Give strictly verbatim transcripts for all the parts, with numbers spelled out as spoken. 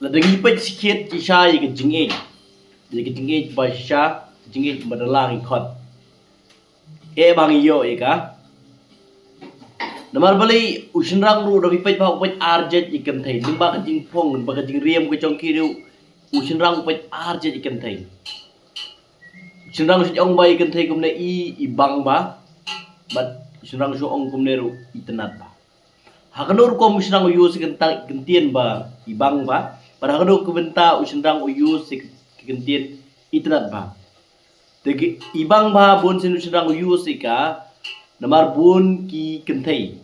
Lada ngi peit skhiat shisha ïa ka jingïeit, ïa ka jingïeit ba shisha, ka jingïeit ba da la ngi khot, eh ba ngi ïoh ïa ka. Namar balei u shynrang ruh da phi peit ba u peit ar jait ïa ka kynthei, lyngba ka jingphong, lyngba ka jingriam ka jong ki ruh u shynrang u peit ar jait ïa ka kynthei. U shynrang shu ong ba ïa ka kynthei kumne i, i bang ba, bad u shynrang shu ong kumne ruh i tynnat ba. Ha kano rukom u shynrang u use ïa ka kyntien ba i bang ba, bad ha kano ka bynta u shynrang u use ïa ka kyntien i tynnat ba. Te i bang ba bun sien u shynrang u use ïa ka namar bun ki kynthei,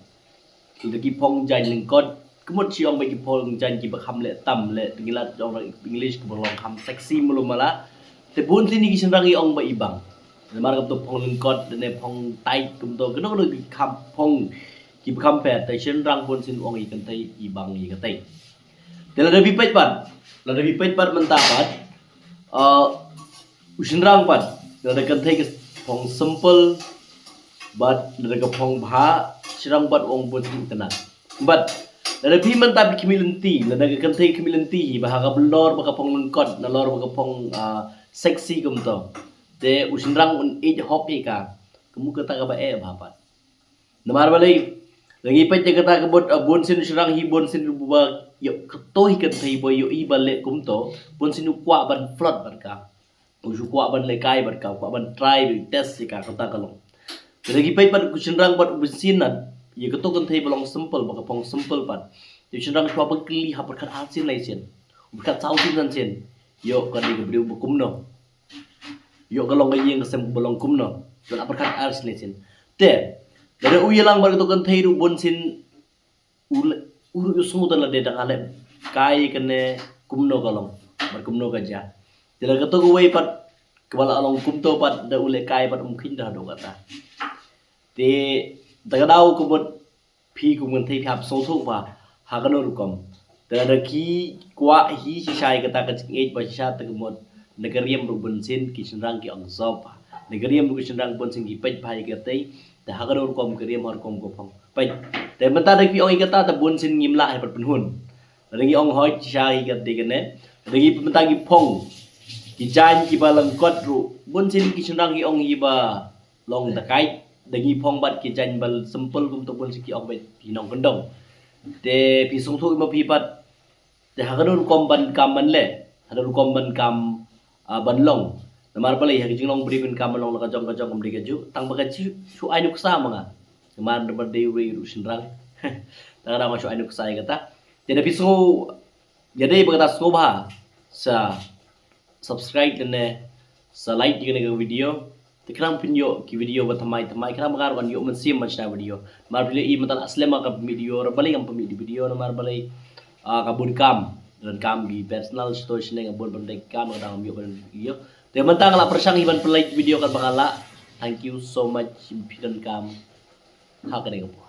lada ki phong jaiñ lyngkot, ka mut shu ong ba ki phong jaiñ kiba kham leh tam leh, te ngi lad ong English kiba long kham sexy mulu mala. Te bun sien ki shynrang ki ong ba i bang. Namar kumto phong lyngkot, lane phong tight kumto, kano kano ki kham phong kiba kham pher, te shynrang bun sien ong ïa ka kynthei i bang ïa ka kynthei. Te lada phi peit pat, lada phi peit pat mynta pat, uh, u shynrang pat, lada ka kynthei ka phong simple bad lada ka phong bha, shynrang pat ong bun sien i tynnat. Bad lada phi mynta phi khmih lynti, lada ka kynthei khmih lynti hi ba ha ka lor ba ka phong lyngkot, nalor ba ka phong, ah, sexy kumto, te u shynrang un ïeit hok ïa ka, ka mut kata kaba eh bha pat. Namar balei, lada ngi peit ïa kata ka mut, ah, bun sien u shynrang hi bun sien ruh ba ïoh kato hi ka kynthei ba ïoh i ba leh kumto, bun sien u kwah ban flirt bad ka. U shu kwah ban lehkai bad ka, u kwah ban try ruh, test ïa ka, kata ka long. Lada ngi peit bad u shynrang bad u bun sien, ïa kato ka kynthei ba long simple, ba ka phong simple pat, te u shynrang shuwa ban kylli ha pyrkhat ar sien lai sien, u pyrkhat saw sien san sien, ïoh ka dei ka briew ba kumno, ïoh ka long ka ïing ka sem ba long kumno, te la pyrkhat ar sien lai sien. Te lada u ïalang bad kato ka kynthei ruh bun sien u le-, u ruh u sngewthuh lade dang ale kai kane kumno ka long bad kumno ka jia. Te la kato kawei pat kaba la long kumto pat, da u lehkai pat um kheiñ da haduh kata. Te da ka daw ka mut phi kum kynthei phi hap sngewthuh ba ha kano rukom. Te lada ki kwah hi shisha ïa kata ka jingïeit ba shisha, te ka mut na ka riam ruh bun sien ki shynrang ki ong sop ba, na ka riam ruh ki shynrang bun sien ki peit ba ïa ka kynthei, te ha kano rukom ka riam ha rukom ka phong. Peit. Te mynta da phi ong ïa kata te bun sien ngim lah hi pat pynhun. Lada ngi ong hoi shisha ïa ka dei kane, lada ngi mynta ngi phong ki jaiñ kiba lyngkot ruh bun sien ki shynrang ki ong hi ba long da kait, da ngi phong bad ki jaiñ ba simple kumto bun sien ki ong ba ki nongkyndong. Te phi sngewthuh ma phi pat, te ha kano rukom ban kam ban leh, ha kano rukom ban kam, ah, ban long. Namar balei, ha ka jinglong briew ban kam ban long la ka jong ka jong kam dei kajuh, tang ba ka shu, shu ai nuksa ma nga. Namar, namar dei uwei ruh u shynrang. Tang da ma shu ai nuksa ïa kata. Te da phi sngew ïadei ba kata sngewbha sa subscribe lane sa like ïa kane ka video. Te khnang phin ïoh ki video ba thymmai thymmai, khnang ba nga ruh ngan ïoh mynsiem ban shna video. Namar phi la i mynta la slem ka video, namar balei ngam pynmih video, namar balei, ah, ka bun kam, don kam ki personal, shito shane ka bun ban dei kam, ka dang ym ïoh ban video. Te mynta nga la pyrshang hi ban pynlait video katba nga lah. Thank you so much phi don kam. Ha kane ka por.